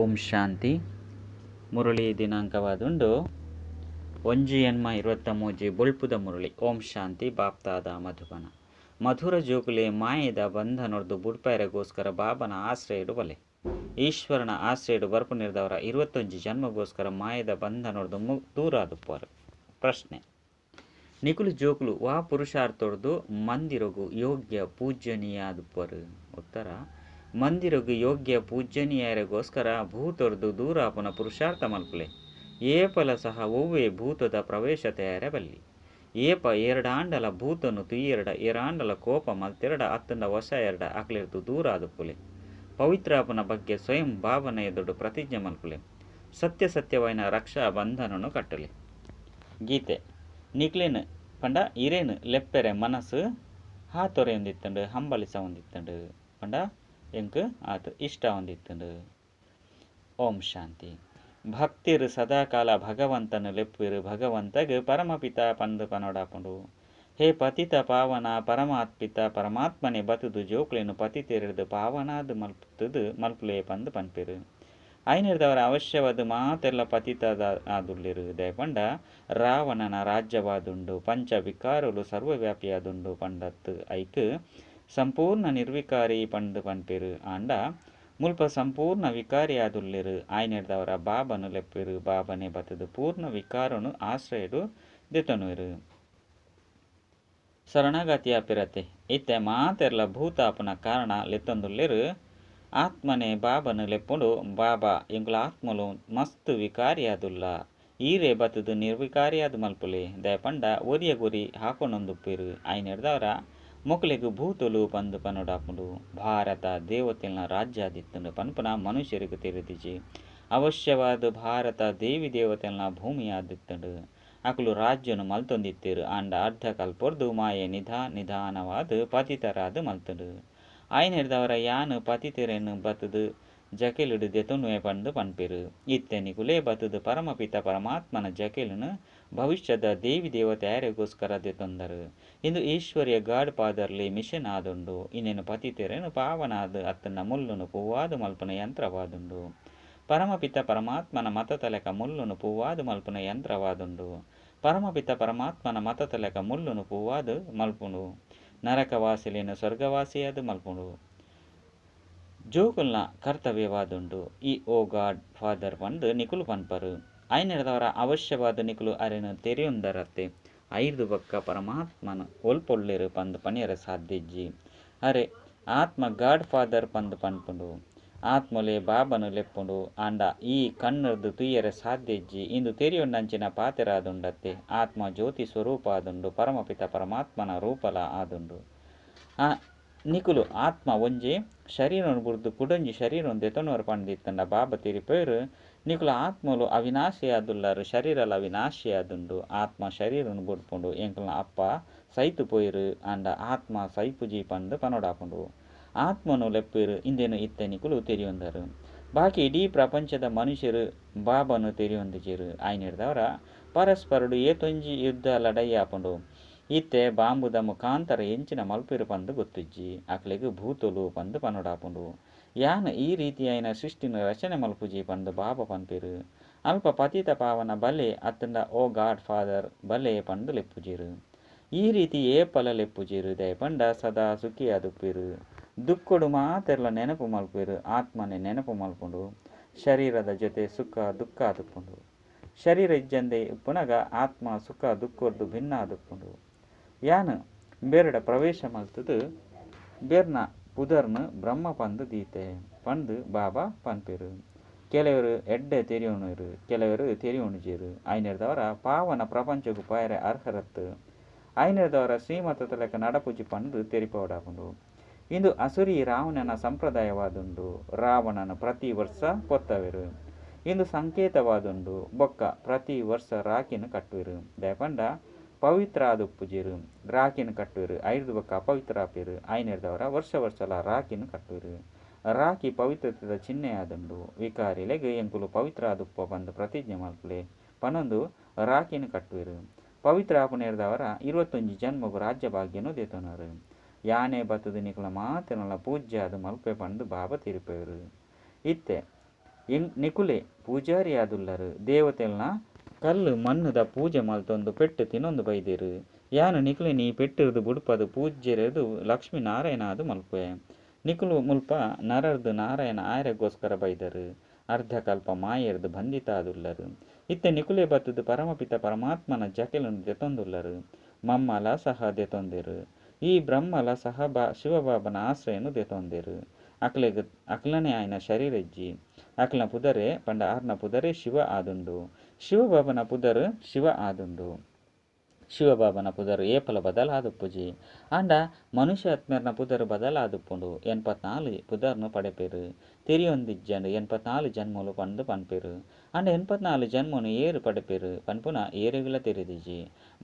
ಓಂ ಶಾಂತಿ. ಮುರಳಿ ದಿನಾಂಕವಾದುಂಡು 1/8/23 ಬೊಳ್ಪುದ ಮುರಳಿ. ಓಂ ಶಾಂತಿ. ಬಾಪ್ತಾದ ಮಧುಬನ. ಮಧುರ ಜೋಕುಲೆ ಮಾಯದ ಬಂಧನೊರ್ದು ಬುಡ್ಪಾಯರೆಗೋಸ್ಕರ ಬಾಬನ ಆಶ್ರಯಡು ಬಲೆ. ಈಶ್ವರನ ಆಶ್ರಯಡು ಬರ್ಪು ನಿರ್ದವರ 21 ಜನ್ಮಗೋಸ್ಕರ ಮಾಯದ ಬಂಧನೊರ್ದು ದೂರಾದುಪ್ಪರು. ಪ್ರಶ್ನೆ: ನಿಕುಲು ಜೋಕುಲು ವಾ ಪುರುಷಾರ್ಥೊರ್ದು ಮಂದಿರಗು ಯೋಗ್ಯ ಪೂಜನೀಯಾದುಪ್ಪರು? ಉತ್ತರ: ಮಂದಿರಗು ಯೋಗ್ಯ ಪೂಜನೀಯರಿಗೋಸ್ಕರ ಭೂತೊರ್ದು ದೂರಾಪುನ ಪುರುಷಾರ್ಥ ಮಲ್ಪುಲೆ. ಏಪಲ ಸಹ ಒವ್ವೆ ಭೂತದ ಪ್ರವೇಶ ತಯಾರ ಬಲ್ಲಿ. ಏಪ ಏರ್ಡಾಂಡಲ ಭೂತನು ತುಯ್ಯೆರಡ ಏರಾಂಡಲ ಕೋಪ ಮಲ್ತೆರಡ ಅತ್ತಂಡ ವಶ ಎರಡ ಅಕ್ಲೆರ್ದು ದೂರಾದುಪ್ಪುಲೆ. ಪವಿತ್ರಾಪುನ ಬಗ್ಗೆ ಸ್ವಯಂ ಭಾವನ ಎದುರು ಪ್ರತಿಜ್ಞೆ ಮಲ್ಪುಲೆ. ಸತ್ಯ ಸತ್ಯವಾಯಿನ ರಕ್ಷಾ ಬಂಧನನು ಕಟ್ಟಲೆ. ಗೀತೆ. ನಿಕ್ಲೇನ್ ಪಂಡ ಇರೇನು ಲೆಪ್ಪೆರೆ ಮನಸ್ಸು ಹಾತೊರೆ ಹೊಂದಿತ್ತಂಡು, ಹಂಬಲಿಸ ಹೊಂದಿತ್ತಂಡು, ಪಂಡ ಎಂಕ್ ಆತ್ ಇಷ್ಟ ಹೊಂದಿತ್ತಂಡು. ಓಂ ಶಾಂತಿ. ಭಕ್ತಿರು ಸದಾಕಾಲ ಭಗವಂತನ ಲೆಪ್ಪುವೆರು. ಭಗವಂತಗ್ ಪರಮಪಿತ ಪಂದ್ ಪನೊಡಾಪುಂಡು. ಹೇ ಪತಿತ ಪಾವನ ಪರಮಾತ್ಪಿತ ಪರಮಾತ್ಮನೆ ಬತುದು ಜೋಕುಲೆನು ಪತಿತೆರೆಡ್ದು ಪಾವನಾದ್ ಮಲ್ತುದು ಮಲ್ಪುಲೆ ಪಂದ್ ಪನ್ಪೆರು. ಐನೆರ್ದವರ ಅವಶ್ಯವಾದ ಮಾತೆಲ್ಲ ಪತಿತದ ಆದುಲ್ಲೆರು. ದಯಪಂಡ ರಾವಣನ ರಾಜ್ಯವಾದುಂಡು, ಪಂಚ ವಿಕಾರಲು ಸರ್ವವ್ಯಾಪಿಯಾದುಂಡು ಪಂಡತ್. ಐಕ್ ಸಂಪೂರ್ಣ ನಿರ್ವಿಕಾರಿ ಪಂದ್ ಪನ್ಪೆರು. ಆಂಡ ಮುಲ್ಪ ಸಂಪೂರ್ಣ ವಿಕಾರಿ ಆದುಲ್ಲೆರು. ಐನೆರ್ದವರ ಬಾಬನು ಲೆಪ್ಪುವೆರು. ಬಾಬನೆ ಬತುದು ಪೂರ್ಣ ವಿಕಾರನು ಆಶ್ರಯಡು ದೆತೊನುವೆರು. ಶರಣಾಗತಿಯ ಪಿರತೆ ಇತ್ತೆ ಮಾತೆರ್ಲ ಭೂತಾಪನ ಕಾರಣ ಲೆತ್ತೊಂದುಲ್ಲೆರು. ಆತ್ಮನೆ ಬಾಬನು ಲೆಪ್ಪುಂಡು. ಬಾಬಾ ಎಂಕುಲ ಆತ್ಮಲು ಮಸ್ತ್ ವಿಕಾರಿಯಾದುಲ್ಲ, ಈರೇ ಬತುದು ನಿರ್ವಿಕಾರಿಯಾದ ಮಲ್ಪುಲೆ. ದಯಪಂಡ ಒರಿಯ ಗುರಿ ಹಾಕೊನೊಂದುಪ್ಪೇರು. ಐನೆರ್ದವರ ಮೊಕಲೆಗ್ ಭೂತಲು ಪಂದ್ ಪನೊಡಾಪುಂಡು. ಭಾರತ ದೇವತೆಲ್ನ ರಾಜ್ಯಾದಿತ್ತುಂಡು ಪನ್ಪುನ ಮನುಷ್ಯರಿಗೆ ತೆರೆದಿಜಿ. ಅವಶ್ಯವಾದ ಭಾರತ ದೇವಿ ದೇವತೆಲ್ನ ಭೂಮಿಯಾದಿತ್ತುಂಡು. ಅಕುಲು ರಾಜ್ಯನು ಮಲ್ತೊಂದಿತ್ತೇರು. ಆಂಡ ಅರ್ಧ ಕಲ್ಪೊರ್ದು ಮಾಯೆ ನಿಧಾನವಾದ ಪತಿತರಾದ ಮಲ್ತುಂಡು. ಐನೆರ್ದವರ ಯಾನ್ ಪತಿತೆರೆನ್ ಬತುದು ಜಕೆಲುಡು ದೆತೊನುವೆ ಪಂದ್ ಪನ್ಪೆರು. ಇತ್ತೆ ನಿಕುಲೇ ಬತುದು ಪರಮಪಿತ ಪರಮಾತ್ಮನ ಜಕೆಲುನು ಭವಿಷ್ಯದ ದೇವಿ ದೇವತೆ ಆರೆಗೋಸ್ಕರ ದೆತೊಂದರು. ಇಂದು ಈಶ್ವರ್ಯ ಗಾಡ್ ಫಾದರ್ಲಿ ಮಿಷನ್ ಆದುಂಡು. ಇಂದೇನು ಪತಿತೆರೆನು ಪಾವನಾದ ಅತ್ತನ್ನ ಮುಲ್ಲುನು ಪೂವಾದ ಮಲ್ಪುನ ಯಂತ್ರವಾದುಂಡು. ಪರಮಪಿತ ಪರಮಾತ್ಮನ ಮತತಲೆಕ ಮುಲ್ಲುನು ಪೂವಾದ ಮಲ್ಪುನ ಯಂತ್ರವಾದುಂಡು. ಪರಮಪಿತ ಪರಮಾತ್ಮನ ಮತತಲೆಕ ಮುಲ್ಲುನು ಪೂವಾದ ಮಲ್ಪುಂಡು. ನರಕವಾಸಿಲೇನು ಸ್ವರ್ಗವಾಸಿಯಾದ ಮಲ್ಪುಂಡು. ಜೋಕುಲ್ನ ಕರ್ತವ್ಯವಾದುಂಡು. ಈ ಓ ಗಾಡ್ ಫಾದರ್ ಪಂದ್ ನಿಕುಲು ಪನ್ಪರು. ಐನೆರ್ದವರ ಅವಶ್ಯವಾದ ನಿಕುಲು ಅರೆನು ತೆರೆಯೊಂದರತ್ತೆ. ಐರ್ದು ಬೊಕ್ಕ ಪರಮಾತ್ಮನ ಒಲ್ಪೊಳ್ಳೆರು ಪಂದ್ ಪಣಿಯರ ಸಾಧ್ಯಜ್ಜಿ. ಅರೆ ಆತ್ಮ ಗಾಡ್ ಫಾದರ್ ಪಂದ್ ಪನ್ಪುಂಡು. ಆತ್ಮಲೆ ಬಾಬನು ಲೆಪ್ಪುಂಡು. ಆಂಡ ಈ ಕಣ್ಣರ್ದು ತುಯ್ಯರೆ ಸಾಧ್ಯಜ್ಜಿ. ಇಂದು ತೆರೆಯೊಂಡಂಚಿನ ಪಾತೆರಾದುಂಡತ್ತೆ. ಆತ್ಮ ಜ್ಯೋತಿ ಸ್ವರೂಪ ಆದುಂಡು. ಪರಮಪಿತ ಪರಮಾತ್ಮನ ರೂಪಲ ಆದುಂಡು. ಆ ನಿಕುಲು ಆತ್ಮ ಒಂಜಿ ಶರೀರನು ಬುಡ್ದು ಕುಡೊಂಜಿ ಶರೀರನು ದೆತೊನುವರ್ ಪಂದಿತ್ತಂಡ ಬಾಬಾ ತೆರಿಪೇರು. ನಿಕುಲು ಆತ್ಮಲು ಅವಿನಾಶಿಯಾದುಲ್ಲರು, ಶರೀರಲ ಅವಿನಾಶಿಯಾದುಂಡು. ಆತ್ಮ ಶರೀರನು ಬುಡ್ಪುಂಡು. ಎಂಕಲ್ನ ಅಪ್ಪ ಸೈತು ಪೋಯಿರು, ಆಂಡ ಆತ್ಮ ಸೈಪುಜಿ ಪಂದ್ ಪನೊಡಾಪುಂಡು. ಆತ್ಮನು ಲೆಪ್ಪೇರು. ಇಂದೇನು ಇತ್ತೆ ನಿಕುಲು ತೆರಿಯೊಂದರು. ಬಾಕಿ ಇಡೀ ಪ್ರಪಂಚದ ಮನುಷ್ಯರು ಬಾಬನು ತೆರಿಯೊಂದಿಜೆರು. ಐನೆರ್ದವರ ಪರಸ್ಪರಡು ಏತೊಂಜಿ ಯುದ್ಧ ಲಡಾಯಿ ಆಪುಂಡು. ಇತ್ತೆ ಬಾಂಬುದ ಮುಖಾಂತರ ಎಂಚಿನ ಮಲ್ಪೇರು ಪಂದ್ ಗೊತ್ತುಜ್ಜಿ. ಅಕ್ಲೆಗ್ ಭೂತಲು ಪಂದ್ ಪನೊಡಾಪುಂಡು. ಯಾನ್ ಈ ರೀತಿಯಾಯಿನ ಸೃಷ್ಟಿನ ರಚನೆ ಮಲ್ಪುಜಿ ಪಂದ್ ಬಾಬಾ ಪನ್ಪೇರು. ಅಲ್ಪ ಪತಿತ ಪಾವನ ಬಲೆ ಅತ್ತಂಡ ಓ ಗಾಡ್ ಫಾದರ್ ಬಲೆ ಪಂದ್ ಲೆಪ್ಪುಜೆರು. ಈ ರೀತಿ ಏಪಲ ಲೆಪ್ಪುಜೆರು. ದಯಪಂಡ ಸದಾ ಸುಖಿಯಾದುಪ್ಪೇರು. ದುಃಖಡು ಮಾತೆರ್ಲ ನೆನಪು ಮಲ್ಪೇರು. ಆತ್ಮನೆ ನೆನಪು ಮಲ್ಪುಂಡು. ಶರೀರದ ಜೊತೆ ಸುಖ ದುಃಖ ಆದುಪ್ಪುಂಡು. ಶರೀರ ಇಜ್ಜಂದೆ ಉಪ್ಪುನಗ ಆತ್ಮ ಸುಖ ದುಃಖರ್ದು ಭಿನ್ನ ಆದುಪ್ಪುಂಡು. ಯಾನ್ ಬೇರಡ ಪ್ರವೇಶ ಮಲ್ತುದು ಬೇರ್ನ ಪುದರ್ನು ಬ್ರಹ್ಮ ಪಂದ್ ದೀತೆ ಪಂದ್ ಬಾಬಾ ಪನ್ಪೇರು. ಕೆಲವರು ಎಡ್ಡೆ ತೆರಿಯೊನುವೆರು, ಕೆಲವರು ತೆರಿಯೊನುಜೆರು. ಐನೆರ್ದವರ ಪಾವನ ಪ್ರಪಂಚಗು ಪೋಯರೆ ಅರ್ಹರತ್ತು. ಐನೆರ್ದವರ ಶ್ರೀಮತದ ಲೆಕ್ಕ ನಡಪುಜಿ ಪಂದ್ ತೆರಿಪೋಡಾಪುಂಡು. ಇಂದು ಅಸುರಿ ರಾವಣನ ಸಂಪ್ರದಾಯವಾದುಂಡು. ರಾವಣನ ಪ್ರತಿ ವರ್ಷ ಪೊತ್ತವೆರು. ಇಂದು ಸಂಕೇತವಾದುಂಡು. ಬೊಕ್ಕ ಪ್ರತಿ ವರ್ಷ ರಾಕಿನ ಕಟ್ಟುವೆರು. ದಯಪಂಡ ಪವಿತ್ರ ಆದುಪ್ಪುಜೆರು. ರಾಕಿನ ಕಟ್ಟುವೆರು. ಐರ್ದು ಬೊಕ್ಕ ಅಪವಿತ್ರ ಆಪೇರು. ಐನೆರ್ದವರ ವರ್ಷ ವರ್ಷಲ ರಾಕಿನ ಕಟ್ಟುವೆರು. ರಾಕಿ ಪವಿತ್ರತೆದ ಚಿಹ್ನೆ ಆದುಂಡು. ವಿಕಾರಿಲೆಗ್ ಎಂಕುಲು ಪವಿತ್ರ ಆದುಪ್ಪ ಪಂದ್ ಪ್ರತಿಜ್ಞೆ ಮಲ್ಪುಲೆ ಪನೊಂದು ರಾಕಿನ ಕಟ್ಟುವೆರು. ಪವಿತ್ರ ಆಪುನೆರ್ದವರ 21 ಜನ್ಮಗು ರಾಜ್ಯ ಭಾಗ್ಯನು ದೆತೊನರು. ಯಾನೆ ಬತುದು ನಿಕುಲ ಮಾತೆರ್ನಲ ಪೂಜ್ಯಾದ ಮಲ್ಪೆ ಪಂದ್ ಬಾಬಾ ತೆರಿಪೇರು. ಇತ್ತೆ ಎಂಕ್ ನಿಕುಲೇ ಪೂಜಾರಿಯಾದುಲ್ಲರ್. ದೇವತೆಲ್ನ ಕಲ್ಲ್ ಮಣ್ಣ್ ದ ಪೂಜೆ ಮಲ್ತೊಂದು ಪೆಟ್ಟ್ ತಿನೊಂದು ಬೈದೆರ್. ಯಾನ್ ನಿಕ್ಲೆನ್ ಈ ಪೆಟ್ಟ್ ರ್ದ್ ಬುಡ್ಪದ್ ಪೂಜ್ಯೆರೆರ್ದ್ ಲಕ್ಷ್ಮೀ ನಾರಾಯಣ ಆದ್ ಮಲ್ಪುವೆ. ನಿಕುಲು ಮುಲ್ಪ ನರರ್ದ್ ನಾರಾಯಣ ಆಯೆರೆಗೋಸ್ಕರ ಬೈದರ್. ಅರ್ಧಕಲ್ಪ ಮಾಯೆರ್ದ್ ಬಂಧಿತ ಆದುಲ್ಲರ್. ಇತ್ತೆ ನಿಕುಲೇ ಬತ್ತ್ ದ್ ಪರಮಪಿತ ಪರಮಾತ್ಮನ ಜಕ್ಕೆಲ್ ನ್ ದೆತ್ತೊಂದುಲ್ಲರ್. ಮಮ್ಮಲ ಸಹ ದೆತೊಂದೆರ್. ಈ ಬ್ರಹ್ಮಲ ಸಹ ಶಿವಬಾಬನ ಆಶ್ರಯನ್ ದೆತೊಂದೆರ್. ಅಕ್ಲೆಗ್ ಅಕ್ಲೆನನೇ ಆಯಿನ ಶರೀರ ಇಜ್ಜಿ. ಅಕ್ಲೆನ ಪುದರೇ ಪಂಡ ಆರ್ನ ಪುದರೇ ಶಿವ ಆದುಂಡು. ಶಿವಬಾಬನ ಪುದರ್ ಶಿವ ಆದುಂಡು. ಶಿವಬಾಬನ ಪುದರ್ ಏಪಲ ಬದಲಾದುಪ್ಪುಜಿ. ಆಂಡ ಮನುಷ್ಯಾತ್ಮೆರ್ನ ಪುದರ್ ಬದಲಾದುಪ್ಪುಂಡು. ಎನ್ಪತ್ನಾಲ್ ಪುದರ್ನ್ ಪಡೆಪೆರ್. ತೆರಿಯೊಂದಿಜ್ಜಂಡ್ ಎನ್ಪತ್ನಾಲ್ ಜನ್ಮೊಲು ಪಂದ್ ಪನ್ಪೆರ್. ಆಂಡ ಎನ್ಪತ್ನಾಲ್ ಜನ್ಮೊನು ಏರ್ ಪಡೆಪೆರ್ ಪನ್ಪುನ ಏರೆಗ್ಲಾ ತೆರಿದಿಜಿ.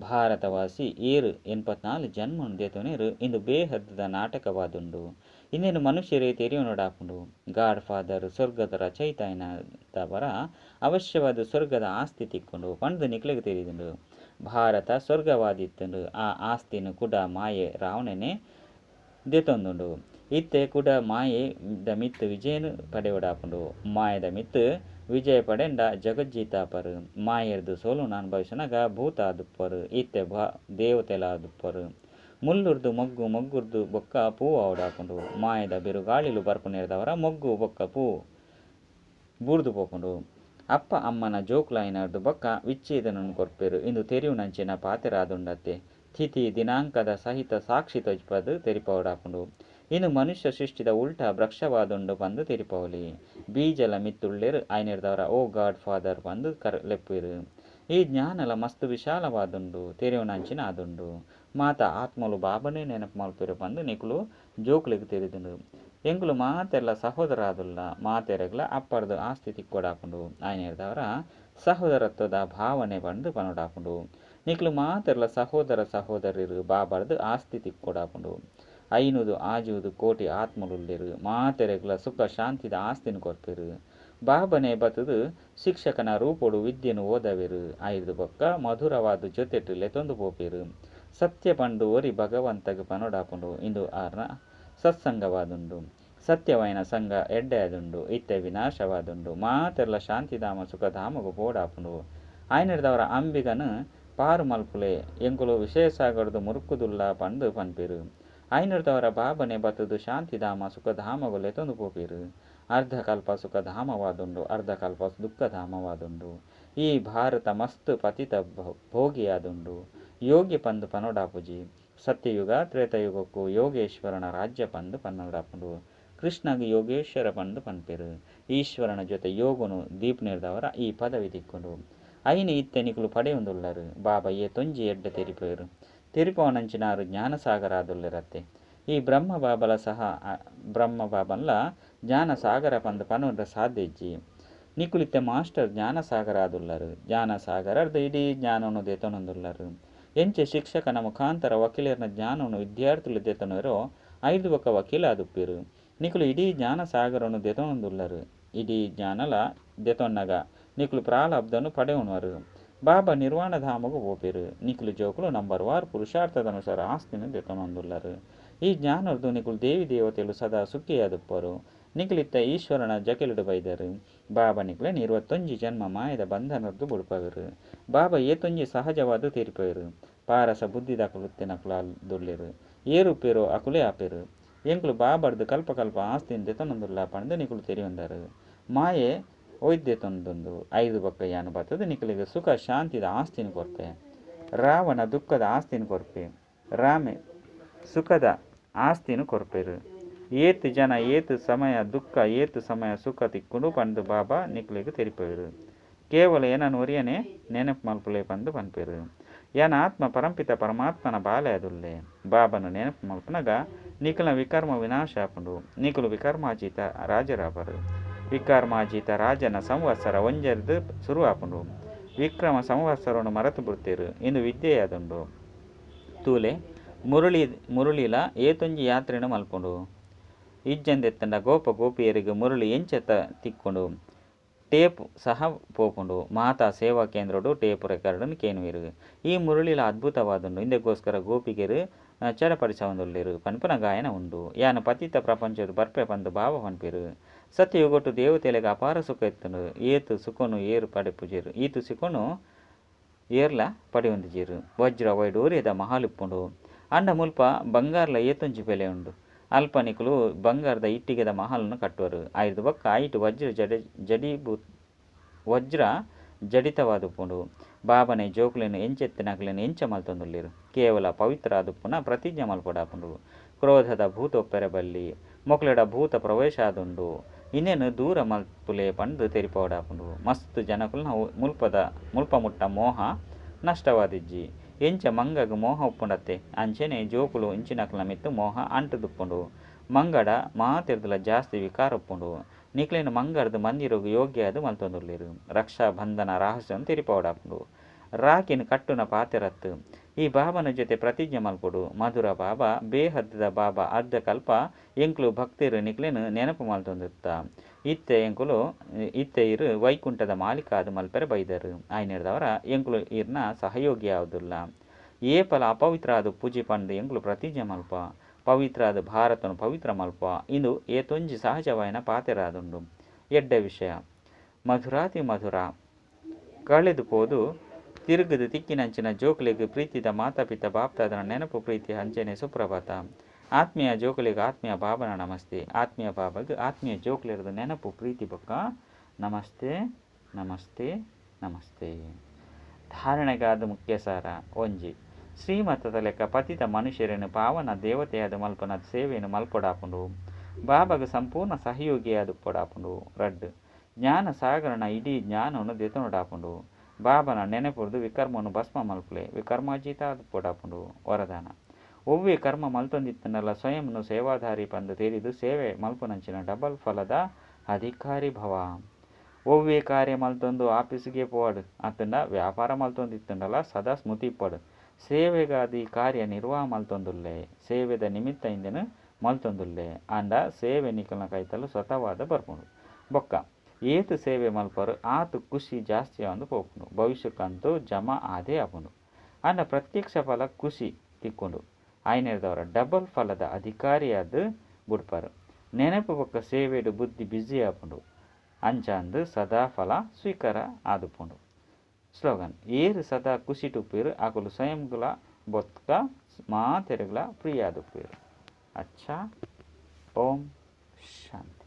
ಭಾರತವಾಸಿ ಏರ್ ಎನ್ಪತ್ನಾಲ್ ಜನ್ಮನ್ ದೆತೊನ್ಯೆರ್ ಇಂದು ಬೇಹದ್ ದ ನಾಟಕವಾದುಂಡು. ಇಂದೆನ್ ಮನುಷ್ಯೆರೇ ತೆರಿಯೊನೊಡಾಪುಂಡು. ಗಾಡ್ ಫಾದರ್, ಸೊರ್ಗದ ರಚಯಿತ ಆಯಿನೆರ್ದಾವರ ಅವಶ್ಯವಾದ್ ಸೊರ್ಗದ ಆಸ್ತಿ ತಿಕ್ಕುಂಡು ಪಂಡ್ದ್ ನಿಕ್ಲೆಗ್ ತೆರಿದುಂಡು. ಭಾರತ ಸೊರ್ಗವಾದಿತ್ತ್ಂಡ್. ಆ ಆಸ್ತಿನ್ ಕುಡ ಮಾಯೆ, ರಾವಣನೇ, ದೆತೊಂದುಂಡು. ಇತ್ತೆ ಕುಡ ಮಾಯೆದ ಮಿತ್ತ್ ವಿಜಯನ್ ಪಡೆವೊಡಾಪುಂಡು. ಮಾಯೆದ ಮಿತ್ತ್ ವಿಜಯ ಪಡೆಂಡ ಜಗಜ್ಜೀತ ಆಪರ್. ಮಾಯೆರ್ದ್ ಸೋಲುನ್ ಅನುಭವಿಸುನಗ ಭೂತ ಆದುಪ್ಪುವರ್. ಇತ್ತೆ ದೇವತೆಲಾದುಪ್ಪುವರ್. ಮುಳ್ಳುರ್ದ್ ಮೊಗ್ಗು, ಮೊಗ್ಗುರ್ದ್ ಬೊಕ್ಕ ಪೂ ಆವೊಡಾಪುಂಡು. ಮಾಯೆದ ಬಿರುಗಾಳಿಲು ಬರ್ಪುನೆರ್ದಾವರ ಮೊಗ್ಗು ಬೊಕ್ಕ ಪೂ ಬೂರ್ದು ಪೋಪುಂಡು. ಅಪ್ಪ ಅಮ್ಮನ ಜೋಕುಲಾಯಿನೆರ್ದ್ ಬೊಕ್ಕ ವಿಚ್ಛೇದನನ್ ಕೊರ್ಪೆರ್. ಇಂದು ತೆರಿಯುನಂಚಿನ ಪಾತೆರ ಆದುಂಡತ್ತೆ. ತಿಥಿ, ದಿನಾಂಕದ ಸಹಿತ ಸಾಕ್ಷಿ ತೋಜಿಪಾದ್ ತೆರಿಪಾವೊಡಾಪುಂಡು. ಇಂದು ಮನುಷ್ಯ ಸೃಷ್ಟಿದ ಉಲ್ಟಾ ವೃಕ್ಷವಾದುಂಡು ಪಂದ್ ತೆರಿಪಾವೊಲಿ. ಬೀಜಲ ಮಿತ್ತುಲ್ಲೆರ್ ಆಯಿನೆರ್ದಾವರ ಓ ಗಾಡ್ ಫಾದರ್ ಪಂದ್ ಲೆಪ್ಪುವೆರ್. ಈ ಜ್ಞಾನಲ ಮಸ್ತ್ ವಿಶಾಲವಾದುಂಡು, ತೆರಿಯೊನಂಚಿನ ಆದುಂಡು. ಮಾತ ಆತ್ಮಲು ಬಾಬನೇ ನೆನಪು ಮಲ್ಪುವೆರ್ ಪಂದ್ ನಿಕುಲು ಜೋಕುಲೆಗ್ ತೆರಿದುಂಡು. ಎಂಕುಲು ಮಾತೆರ್ಲಾ ಸಹೋದರಾದುಲ್ಲ. ಮಾತೆರೆಗ್ಲಾ ಅಪ್ಪರ್ದ್ ಆಸ್ತಿ ತಿಕ್ಕೊಡಾಪುಂಡು. ಆಯಿನೆರ್ದಾವರ ಸಹೋದರತ್ವದ ಭಾವನೆ ಪಂದ್ ಪನೊಡಾಪುಂಡು. ನಿಕುಲು ಮಾತೆರ್ಲಾ ಸಹೋದರ ಸಹೋದರಿಯೆರ್. ಬಾಬಾರ್ದ್ ಆಸ್ತಿ ತಿಕ್ಕೊಡಾಪುಂಡು. ಐನೂದು ಆಜೂದು ಕೋಟಿ ಆತ್ಮಲುಲ್ಲೆರ್. ಮಾತೆರೆಗ್ಲಾ ಸುಖ ಶಾಂತಿದ ಆಸ್ತಿನ್ ಕೊರ್ಪೆರ್. ಬಾಬನೇ ಬತ್ತ್ದ್ ಶಿಕ್ಷಕನ ರೂಪೊಡು ವಿದ್ಯೆನ್ ಓದಾವೆರ್. ಐರ್ದ್ ಬೊಕ್ಕ ಮಧುರವಾದ್ ಜೊತೆಟ್ ಲೆತೊಂದು ಪೋಪೆರ್. ಸತ್ಯ ಪಂದ್ ಒರಿ ಭಗವಂತಗ್ ಪನೊಡಾಪುಂಡು. ಇಂದು ಆರ್ನ ಸತ್ಸಂಗವಾದುಂಡು. ಸತ್ಯವಾಯಿನ ಸಂಗ ಎಡ್ಡೆ ಆದುಂಡು. ಇತ್ತೆ ವಿನಾಶವಾದುಂಡು. ಮಾತೆರ್ಲಾ ಶಾಂತಿಧಾಮ ಸುಖಧಾಮಗ್ ಪೋವೊಡಾಪುಂಡು. ಆಯಿನೆರ್ದಾವರ ಅಂಬಿಗನ್ ಪಾರ್ ಮಲ್ಪುಲೆ. ಎಂಕುಲು ವಿಷಯ ಸಾಗರಡ್ ಮುರ್ಕುದುಲ್ಲ ಪಂದ್ ಪನ್ಪೆರ್. ಆಯಿನೆರ್ದಾವರ ಬಾಬನೇ ಬತ್ತ್ದ್ ಶಾಂತಿಧಾಮ ಸುಖಧಾಮಗ್ ಲೆತೊಂದು ಪೋಪೆರ್. ಅರ್ಧಕಲ್ಪ ಸುಖಧಾಮವಾದುಂಡು ಅರ್ಧಕಲ್ಪ ದುಃಖಧಾಮವಾದುಂಡು. ಈ ಭಾರತ ಮಸ್ತ್ ಪತಿತ ಭೋಗಿಯಾದುಂಡು. ಯೋಗಿ ಪಂದ್ ಪನೊಡಾಪುಜಿ. ಸತ್ಯಯುಗ, ತ್ರೇತಾಯುಗಕ್ಕ್ ಯೋಗೇಶ್ವರನ ರಾಜ್ಯ ಪಂದ್ ಪನೊಡಾಪುಂಡು. ಕೃಷ್ಣಗ್ ಯೋಗೇಶ್ವರ ಪಂದ್ ಪನ್ಪೆರ್. ಈಶ್ವರನ ಜೊತೆ ಯೋಗನ್ ದೀಪುನೆರ್ದಾವರ ಈ ಪದವಿ ತಿಕ್ಕುಂಡು. ಅಯಿನ್ ಇತ್ತೆ ನಿಕುಲು ಪಡೆಯೊಂದುಲ್ಲರ್. ಬಾಬಾ ಏತೊಂಜಿ ಎಡ್ಡೆ ತೆರಿಪಾವೆರ್. ತೆರಿಪಾವುನಂಚಿನಾರ್ ಜ್ಞಾನ ಸಾಗರ ಆದುಲ್ಲೆರತ್ತೆ. ಈ ಬ್ರಹ್ಮ ಬಾಬಲ ಸಹ ಬ್ರಹ್ಮ ಬಾಬನ್ಲಾ ಜ್ಞಾನ ಸಾಗರ ಪಂದ್ ಪನೊಂರೆ ಸಾಧ್ಯ ಇಜ್ಜಿ. ನಿಕುಲು ಇತ್ತೆ ಮಾಸ್ಟರ್ ಜ್ಞಾನ ಸಾಗರ ಆದುಲ್ಲರ್. ಜ್ಞಾನ ಸಾಗರರ್ದ್ ಇಡೀ ಜ್ಞಾನನ್ ದೆತೊನೊಂದುಲ್ಲರ್. ಎಂಚ ಶಿಕ್ಷಕನ ಮುಖಾಂತರ ವಕೀಲೆರ್ನ ಜ್ಞಾನನ್ ವಿದ್ಯಾರ್ಥಿಲು ದೆತೊನುವೆರೋ ಐರ್ದ್ ಬೊಕ್ಕ ವಕೀಲ ಆದುಪ್ಪುವೆರ್. ನಿಕುಲು ಇಡೀ ಜ್ಞಾನ ಸಾಗರನ್ ದೆತೊನೊಂದುಲ್ಲರ್. ಇಡೀ ಜ್ಞಾನಲ ದೆತೊನ್ನಗ ನಿಕುಲು ಪ್ರಾರಬ್ಧನ್ ಪಡೆಯೊನುವರ್. ಬಾಬಾ ನಿರ್ವಾಣಧಾಮಗ್ ಪೋಪೆರ್. ನಿಕುಲು ಜೋಕುಲು ನಂಬರ್ ವಾರ್ ಪುರುಷಾರ್ಥದ ಅನುಸಾರ ಆಸ್ತಿನ್ ದೆತೊನೊಂದುಲ್ಲರ್. ಈ ಜ್ಞಾನರ್ದ್ ನಿಕುಲು ದೇವಿ ದೇವತೆಲು ಸದಾ ಸುಖಿಯಾದುಪ್ಪುವರ್. ನಿಕುಲು ಇತ್ತೆ ಈಶ್ವರನ ಜಕ್ಕೆಲುಡ್ ಬೈದರ್. ಬಾಬಾ ನಿಕ್ಲೆನ್ ಇರುವತ್ತೊಂಜಿ ಜನ್ಮ ಮಾಯದ ಬಂಧನರ್ದ್ ಬುಡ್ಪಾವೆರ್. ಬಾಬಾ ಏತೊಂಜಿ ಸಹಜವಾದ್ ತೆರಿಪಾವೆರ್. ಪಾರಸ ಬುದ್ಧಿದಕುಲು ಇತ್ತಿನಕುಲಾದುಲ್ಲೆರ್. ಏರುಪ್ಪೆರೋ ಅಕುಲೇ ಆಪೆರ್. ಎಂಕುಲು ಬಾಬಾರ್ದ್ ಕಲ್ಪ ಕಲ್ಪ ಆಸ್ತಿನ್ ದೆತೊನೊಂದುಲ್ಲ ಪಂದ್ ನಿಕುಲು ತೆರಿಯೊಂದರ್. ಮಾಯೆ ಒಯ್ತ್ ದೆತೊಂದುಂಡು. ಐರ್ದ್ ಬೊಕ್ಕ ಯಾನ್ ಬತ್ತ್ದ್ ನಿಕಲೆಗ್ ಸುಖ ಶಾಂತಿದ ಆಸ್ತಿನ್ ಕೊರ್ಪೆ. ರಾವಣ ದುಃಖದ ಆಸ್ತಿನ್ ಕೊರ್ಪೆ. ರಾಮೆ ಸುಖದ ಆಸ್ತಿನ್ ಕೊರ್ಪೆರ್. ಏತ್ ಜನ ಏತ್ ಸಮಯ ದುಃಖ ಏತ್ ಸಮಯ ಸುಖ ತಿಕ್ಕುಂಡು ಪಂದ್ ಬಾಬಾ ನಿಕ್ಲೆಗ್ ತೆರಿಪಾವೆರ್. ಕೇವಲ ಎನನ್ ಒರಿಯನೇ ನೆನಪು ಮಲ್ಪುಲೆ ಪಂದ್ ಪನ್ಪೆರ್. ಯಾನ್ ಆತ್ಮ ಪರಂಪಿತ ಪರಮಾತ್ಮನ ಬಾಲೆ ಆದುಲ್ಲೆ. ಬಾಬಾನ ನೆನಪು ಮಲ್ಪುನಗ ನಿಕಲ್ನ ವಿಕರ್ಮ ವಿನಾಶ ಆಪುಂಡು. ನಿಕುಲು ವಿಕರ್ಮಾಜೀತ ರಾಜರಾಪರ್. ವಿಕರ್ಮಾಜೀತ ರಾಜನ ಸಂವತ್ಸರ ಒಂಜೆರ್ದ್ ಸುರು ಆಪುಂಡು. ವಿಕ್ರಮ ಸಂವತ್ಸರನ್ ಮರತ್ ಬುಡ್ತೆರ್. ಇಂದು ವಿದ್ಯೆಯಾದುಂಡು. ತೂಲೆ ಮುರುಳಿ ಮುರುಳಿಲ ಏತೊಂಜಿ ಯಾತ್ರೆನ್ ಮಲ್ಪುಂಡು. ಇಜ್ಜಂದಿತ್ತುಂಡ ಗೋಪ ಗೋಪಿಯೆರೆಗ್ ಮುರುಳಿ ಎಂಚ ತಿಕ್ಕುಂಡು. ಟೇಪ್ ಸಹ ಪೋಪುಂಡು. ಮಾತಾ ಸೇವಾ ಕೇಂದ್ರಡ್ ಟೇಪ್ ರೆಕಾರ್ಡ್ ಕೇನುವೆರ್. ಈ ಮುರುಳಿಲ ಅದ್ಭುತವಾದುಂಡು. ಇಂದೆಗೋಸ್ಕರ ಗೋಪಿಕೆರ್ ಚಡಪಡಿಸವೊಂದುಲ್ಲೆರ್ ಪನ್ಪುನ ಗಾಯನ ಉಂಡು. ಯಾನ್ ಪತಿತ ಪ್ರಪಂಚಡ್ ಬರ್ಪೆ ಪಂದ್ ಬಾಬಾ ಪನ್ಪೆರ್. ಸತ್ಯಯುಗೊಟು ದೇವತೆಲೆಗ್ ಅಪಾರ ಸುಖ ಇತ್ತ್ಂಡ್. ಏತ್ ಸುಖೊನು ಏರ್ ಪಡೆಪುಜೆರ್. ಈತ್ ಸುಖೊನು ಏರ್ಲಾ ಪಡೆಯೊಂದಿಜೆರ್. ವಜ್ರ ವೈಡೂರ್ಯದ ಮಹಲ್ ಇಪ್ಪುಂಡು. ಆಂಡ ಮುಲ್ಪ ಬಂಗಾರ್ಲ ಏತೊಂಜಿ ಬೆಲೆ ಉಂಡು. ಅಲ್ಪ ನಿಕುಲು ಬಂಗಾರ್ದ ಇಟ್ಟಿಗೆದ ಮಹಲ್ನ್ ಕಟ್ಟುವರು. ಐರ್ದ್ ಬೊಕ್ಕ ಐಟ್ ವಜ್ರ ಜಡ ಜಡಿ ವಜ್ರ ಜಡಿತವಾದ್ ಉಪ್ಪುಂಡು. ಬಾಬಾನೆ ಜೋಕುಲೆನ್ ಎಂಚೆತ್ತಿನಕಲೆನ್ ಎಂಚ ಮಲ್ತೊಂದುಲ್ಲೆರ್. ಕೇವಲ ಪವಿತ್ರ ಆದುಪ್ಪುನ ಪ್ರತಿಜ್ಞೆ ಮಲ್ಪೊಡಾಪುಂಡು. ಕ್ರೋಧದ ಭೂತ ಉಪ್ಪೆರೆ ಬಲ್ಲಿ. ಮೊಕ್ಲೆಡ ಭೂತ ಪ್ರವೇಶ ಆದುಂಡು. ಇಂದೆನ್ ದೂರ ಮಲ್ಪುಲೆ ಪಂದ್ ತೆರಿಪಾವೊಡಾಪುಂಡು. ಮಸ್ತ್ ಜನಕುಲ್ನ ಮುಲ್ಪದ ಮುಲ್ಪ ಮುಟ್ಟ ಮೋಹ ನಷ್ಟವಾದಿಜ್ಜಿ. ಎಂಚ ಮಂಗಗ್ ಮೋಹ ಉಪ್ಪುಂಡತ್ತೆ ಅಂಚೆನೆ ಜೋಕುಲು ಇಂಚಿನಕಲ್ನ ಮಿತ್ತ್ ಮೋಹ ಅಂಟುದುಪ್ಪುಂಡು. ಮಂಗಡ ಮಾತೆರ್ದಲ ಜಾಸ್ತಿ ವಿಕಾರ ಉಪ್ಪುಂಡು. ನಿಕ್ಲೆನ್ ಮಂಗರ್ದ್ ಮಂದಿರಗ್ ಯೋಗ್ಯ ಆದ್ ಮಲ್ತೊಂದುಲ್ಲೆರ್. ರಕ್ಷಾ ಬಂಧನ ರಹಸ್ಯನ್ ತೆರಿಪಾವೊಡಾಪುಂಡು. ರಾಖಿನ್ ಕಟ್ಟುನ ಪಾತೆರತ್ತ್. ಈ ಬಾಬನ ಜೊತೆ ಪ್ರತಿಜ್ಞೆ ಮಲ್ಪೊಡು. ಮಧುರ ಬಾಬಾ ಬೇಹದ್ದ ಬಾಬಾ ಅರ್ಧಕಲ್ಪ ಎಂಕುಲು ಭಕ್ತೆರ್ ನಿಕ್ಲೆನ್ ನೆನಪು ಮಲ್ತೊಂದಿತ್ತ. ಇತ್ತೆ ಎಂಕುಲು ಇತ್ತೆ ಇರ್ ವೈಕುಂಠದ ಮಾಲೀಕ ಆದ್ ಮಲ್ಪೆರೆ ಬೈದರ್. ಆಯಿನೆಡ್ದಾವರ ಎಂಕುಲು ಇರ್ನ ಸಹಯೋಗಿ ಆದುಲ್ಲ. ಏಪಲ ಅಪವಿತ್ರ ಆದ್ ಉಪ್ಪುಜಿ ಪಂದ್ ಎಂಕುಲು ಪ್ರತಿಜ್ಞೆ ಮಲ್ಪ. ಪವಿತ್ರ ಆದ್ ಭಾರತನ್ ಪವಿತ್ರ ಮಲ್ಪ. ಇಂದು ಏತೊಂಜಿ ಸಹಜವಾಯಿನ ಪಾತೆರ ಆದುಂಡು. ಎಡ್ಡೆ ವಿಷಯ. ಮಧುರಾತಿ ಮಧುರ. ಕಳೆದು ಪೋದು ತಿರುಗುದು ತಿಕ್ಕಿನಂಚಿನ ಜೋಕುಲೆಗ್ ಪ್ರೀತಿದ ಮಾತಾ ಪಿತ ಬಾಪ್ದಾದನ ನೆನಪು ಪ್ರೀತಿ ಅಂಚನೆ ಸುಪ್ರಭಾತ. ಆತ್ಮೀಯ ಜೋಕುಲೆಗ್ ಆತ್ಮೀಯ ಬಾಬನ ನಮಸ್ತೆ. ಆತ್ಮೀಯ ಬಾಬಗ್ ಆತ್ಮೀಯ ಜೋಕುಲೆರ್ದ್ ನೆನಪು ಪ್ರೀತಿ ಬೊಕ್ಕ ನಮಸ್ತೆ ನಮಸ್ತೆ ನಮಸ್ತೆ. ಧಾರಣೆಗಾದ್ ಮುಖ್ಯ ಸಾರ. ಒಂಜಿ. ಶ್ರೀಮತದ ಲೆಕ್ಕ ಪತಿತ ಮನುಷ್ಯರೆನ್ ಪಾವನ ದೇವತೆಯಾದ್ ಮಲ್ಪುನ ಸೇವೆನ್ ಮಲ್ಪೊಡಾಪುಂಡು. ಬಾಬಾಗ್ ಸಂಪೂರ್ಣ ಸಹಯೋಗಿಯಾದ್ ಉಪ್ಪೊಡಾಪುಂಡು. ರಡ್ಡ್. ಜ್ಞಾನ ಸಾಗರನ ಇಡೀ ಜ್ಞಾನನ್ ದೆತೊನೊಡಾಪುಂಡು. ಬಾಬಾನ ನೆನಪುರ್ದು ವಿಕರ್ಮನ್ ಭಸ್ಮ ಮಲ್ಪುಲೆ. ವಿಕರ್ಮಾಜೀತ ಆದುಪ್ಪೊಡಾಪುಂಡು. ವರದಾನ. ಒವ್ವೆ ಕರ್ಮ ಮಲ್ತೊಂದಿತ್ತುಂಡಲ ಸ್ವಯಂನು ಸೇವಾಧಾರಿ ಪಂದ್ ತೆರಿದು ಸೇವೆ ಮಲ್ಪುನಂಚಿನ ಡಬಲ್ ಫಲದ ಅಧಿಕಾರಿ ಭವ. ಒವ್ವೆ ಕಾರ್ಯ ಮಲ್ತೊಂದು ಆಫೀಸ್ಗೆ ಪೋವಡ್ ಅತ್ತುಂಡ ವ್ಯಾಪಾರ ಮಲ್ತೊಂದಿತ್ತುಂಡಲ ಸದಾ ಸ್ಮೃತಿ ಇಪ್ಪಡ್. ಸೇವೆಗಾದ್ ಈ ಕಾರ್ಯ ನಿರ್ವಾಹ ಮಲ್ತೊಂದುಲ್ಲೆ. ಸೇವೆದ ನಿಮಿತ್ತ ಇಂದೆನ್ ಮಲ್ತೊಂದುಲ್ಲೆ. ಆಂಡ ಸೇವೆ ನಿಕಲ್ನ ಕೈತಲ್ ಸ್ವತಃವಾದ್ ಬರ್ಪುಂಡು. ಬೊಕ್ಕ ಏತ್ ಸೇವೆ ಮಲ್ಪರ್ ಆತ್ ಖುಷಿ ಜಾಸ್ತಿ ಆವೊಂದು ಪೋಪುಂಡು. ಭವಿಷ್ಯಕ್ಕಂತೂ ಜಮಾ ಆದೇ ಆಪುಂಡು. ಆಂಡ ಪ್ರತ್ಯಕ್ಷ ಫಲ ಖುಷಿ ತಿಕ್ಕುಂಡು. ಆಯಿನೆಡ್ದಾವರ ಡಬಲ್ ಫಲದ ಅಧಿಕಾರಿಯಾದ್ ಬುಡ್ಪರ್. ನೆನಪು ಬೊಕ್ಕ ಸೇವೆಡ್ ಬುದ್ಧಿ ಬ್ಯುಸಿ ಆಪುಂಡು. ಅಂಚಾಂದ್ ಸದಾ ಫಲ ಸ್ವೀಕಾರ ಆದುಪ್ಪುಂಡು. ಸ್ಲೋಗನ್. ಏರ್ ಸದಾ ಖುಷಿಟ್ ಉಪ್ಪುವೆರ್ ಅಕುಲು ಸ್ವಯಂಗುಲ ಬೊಕ್ಕ ಮಾತೆರೆಗ್ಲಾ ಪ್ರಿಯ ಆದುಪ್ಪುವೆರ್. ಅಚ್ಚಾ. ಓಂ ಶಾಂತಿ.